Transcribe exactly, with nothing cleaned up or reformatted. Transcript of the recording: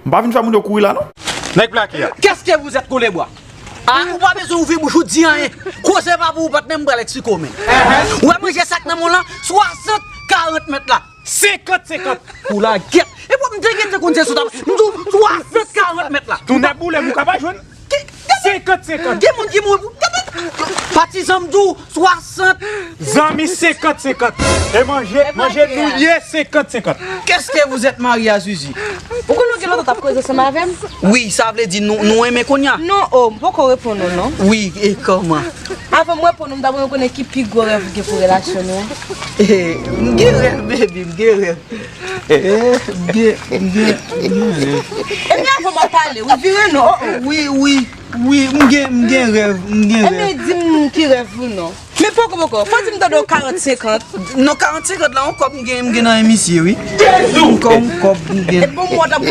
M pa vin fè moun yo kouri la non. Nèg plake a. Qu'est-ce que vous êtes, Kolebwa? Ah, ou pa bezwen ouvri bouch ou di anyen. Koze pa pou ou, patnè, m pral eksplike w menm. Ou wè manje sa k nan men w lan, swasant karant mèt la. Senkant senkant. Pou la gèt. E pou m te gentan konn se sou tap. M di w, swasant karant mèt la. Tounen boule m ou ka pa jwenn. Senkant senkant. Gen moun ki mouri pou. Patizan m di w, swasant. Zanmi senkant senkant. E manje, manje nou ye senkant senkant. Qu'est-ce que vous êtes, Maria Zuzu? Ou konnen w gen lontan t ap koze ansanm avè m? Wi, sa vle di nou, nou renmen kounye a? Non, o, m poko reponn ou non. Wi, e kòman? Avan m reponn ou, m ta renmen konnen ki pi gwo rèv ou gen pou relasyon nou an. Eh, m gen rèv, baby, m gen rèv. Eh, m gen, m gen, m gen rèv. Ebyen, avan m ap pale, wi, vire non. O, o, wi, wi, wi, m gen, m gen rèv, m gen rèv. Ebyen, di m ki rèv ou non. Men poko, poko, fò di m tande w karant senkant. Non, karant senkant la, yon kòb m gen, m gen nan men misye, wi. Yon kòb, yon kòb m gen. E bon, mwen t ap